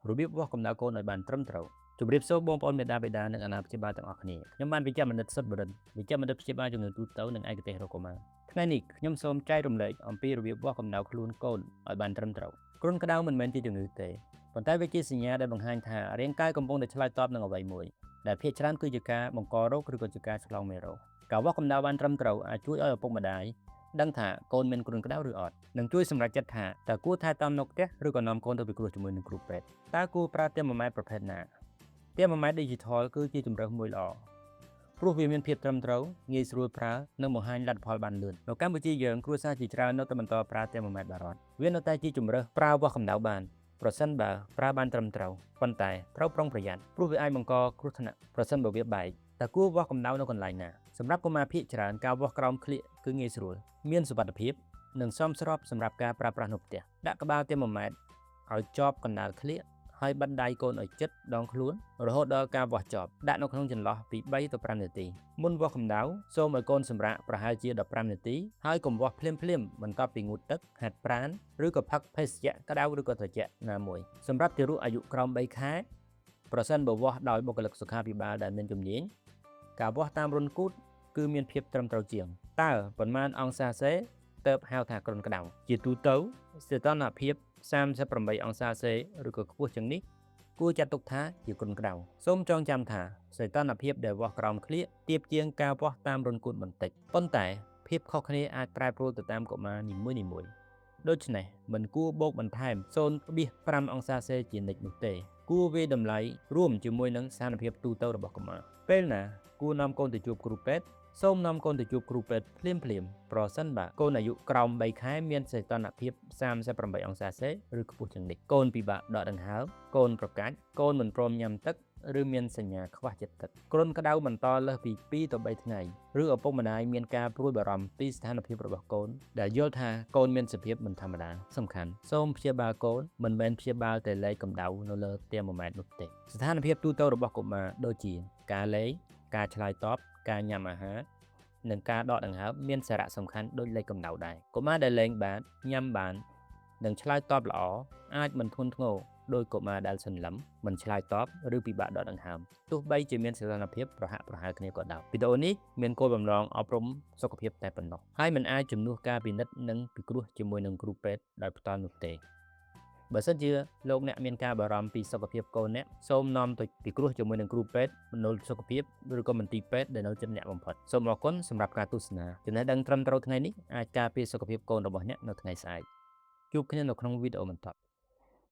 របៀបវាស់កម្ដៅកូនឲ្យបានត្រឹមត្រូវជម្រាបសួរបងប្អូនមាតាបិតានិងអាណាព្យាបាលទាំងអស់គ្នាខ្ញុំបានវិជ្ជបណ្ឌិតសុទ្ធបរិនវិជ្ជបណ្ឌិតព្យាបាលជំងឺទូទៅនិងឯកទេសរោគកុមារថ្ងៃនេះខ្ញុំសូមចែករំលែកអំពីរបៀបវាស់កម្ដៅខ្លួនកូនឲ្យបានត្រឹមត្រូវគ្រុនក្ដៅមិនមែនជាជំងឺទេប៉ុន្តែវាជាសញ្ញាដែលបង្ហាញថារាងកាយកំពុងតែឆ្លើយតបនឹងអ្វីមួយដែលភាគច្រើនគឺជាការបង្ករោគឬក៏ជាការឆ្លងមេរោគការវាស់កម្ដៅបានត្រឹមត្រូវអាចជួយឲ្យឪពុកម្ដាយដឹងថាកូនមានគ្រុនក្ដៅឬអត់និងជួយសម្រេចចិត្តថាតើគួរថែទាំនៅផ្ទះឬក៏នាំកូនទៅពិគ្រោះជាមួយនឹងគ្រូពេទ្យតើគួរប្រើទែម៉ូម៉ែត្រប្រភេទណាទែម៉ូម៉ែត្រ Digital គឺជាជម្រើសមួយល្អព្រោះវាមានភាពត្រឹមត្រូវងាយស្រួលប្រើនិងបង្ហាញលទ្ធផលបានលឿននៅកម្ពុជាយើងគ្រួសារជាច្រើននៅតែបន្តប្រើទែម៉ូម៉ែត្របារតវានៅតែជាជម្រើសប្រើវាស់កម្ដៅបានប្រសិនបើប្រើបានត្រឹមត្រូវប៉ុន្តែត្រូវប្រុងប្រយ័ត្នព្រោះវាអាចបង្កគ្រោះថ្នាក់ប្រសិនបើវាបែកតើគួរវាស់កម្ដៅនៅកន្លែងណាសម្រាប់កុមារភាគច្រើនការវាស់ក្រោមក្លៀកគឺងាយស្រួលមានសុវត្ថិភាពនិងសមស្របសម្រាប់ការប្រើប្រាស់នៅផ្ទះដាក់ក្បាលទែម៉ូម៉ែត្រឲ្យជាប់កណ្ដាលក្លៀកហើយបិទដៃកូនឲ្យជិតដងខ្លួនរហូតដល់ការវាស់ចប់ដាក់នៅក្នុងចន្លោះពី3ទៅ5នាទីមុនវាស់កម្ដៅសូមឲ្យកូនសម្រាកប្រហែលជា15នាទីហើយកុំវាស់ភ្លាមៗបន្ទាប់ពីងូតទឹកហាត់ប្រាណឬក៏ផឹកភេសជ្ជៈក្តៅឬក៏ត្រជាក់ណាមួយសម្រាប់ទារកអាយុក្រោម3ខែប្រសិនបើវាស់ដោយបុគ្គលិកសុខាភិបាលដែលមានជំនាញការវាស់តាមរន្ធគូទគឺមានភាពត្រឹមត្រូវជាងតើប៉ុន្មានអង្សាសេទៅហៅថាគ្រុនក្តៅជាទូទៅសីតុណ្ហភាព38អង្សាសេឬក៏ខ្ពស់ជាងនេះគួរចាត់ទុកថាជាគ្រុនក្តៅសូមចងចាំថាសីតុណ្ហភាពដែលវាស់ក្រោមក្លៀកទាបជាងការវាស់តាមរន្ធគូទបន្តិចប៉ុន្តែភាពខុសគ្នាអាចប្រែប្រួលទៅតាមកុមារនីមួយៗដូច្នេះមិនគួរបូកបន្ថែម0.5អង្សាសេជានិច្ចនោះទេគួរវាយតម្លៃរួមជាមួយនឹងស្ថានភាពទូទៅរបស់កុមារពេលណាគួរនាំកូនទៅជួបគ្រូពេទ្យសូមនាំកូនទៅជួបគ្រូពេទ្យភ្លាមភ្លាមប្រសិនបើកូនអាយុក្រោម3ខែមានសីតុណ្ហភាព38អង្សាសេឬខ្ពស់ជាងនេះកូនពិបាកដកដង្ហើមកូនប្រកាច់កូនមិនព្រមញ៉ាំទឹកឬមានសញ្ញាខ្វះជាតិទឹកគ្រុនក្តៅបន្តលើសពី2ទៅ3ថ្ងៃឬឪពុកម្ដាយមានការព្រួយបារម្ភពីស្ថានភាពរបស់កូនដែលយល់ថាកូនមានសភាពមិនធម្មតាសំខាន់សូមព្យាបាលកូនមិនមែនព្យាបាលតែលេខកម្ដៅនៅលើទែម៉ូម៉ែត្រនោះទេស្ថានភាពទូទៅរបស់កុមារដូចជាការលេងការឆ្លើយតបការញ៉ាំអាហារនិងការដកដង្ហើមមានសារៈសំខាន់ដូចលេខកម្ដៅដែរកុមារដែលលេងបានញ៉ាំបាននិងឆ្លើយតបល្អអាចមិនធ្ងន់ធ្ងរដោយកុមារដែលសន្លឹមមិនឆ្លើយតបឬពិបាកដកដង្ហើមទោះបីជាមានសីតុណ្ហភាពប្រហាក់ប្រហែលគ្នាក៏ដោយវីដេអូនេះមានគោលបំណងអប់រំសុខភាពតែប៉ុណ្ណោះហើយមិនអាចជំនួសការពិនិត្យនិងពិគ្រោះជាមួយនឹងគ្រូពេទ្យដោយផ្ទាល់នោះទេបើសិនជាលោកអ្នកមានការបារម្ភពីសុខភាពកូនអ្នកសូមនាំទៅពិគ្រោះជាមួយនឹងគ្រូពេទ្យមណ្ឌលសុខភាពឬក៏មន្ទីរពេទ្យដែលនៅជិតអ្នកបំផុតសូមអរគុណសម្រាប់ការទស្សនាចំណេះដឹងត្រឹមត្រូវថ្ងៃនេះអាចការពារសុខភាពកូនរបស់អ្នកនៅថ្ងៃស្អែកជួបគ្នានៅក្នុងវីដេអូបន្ត។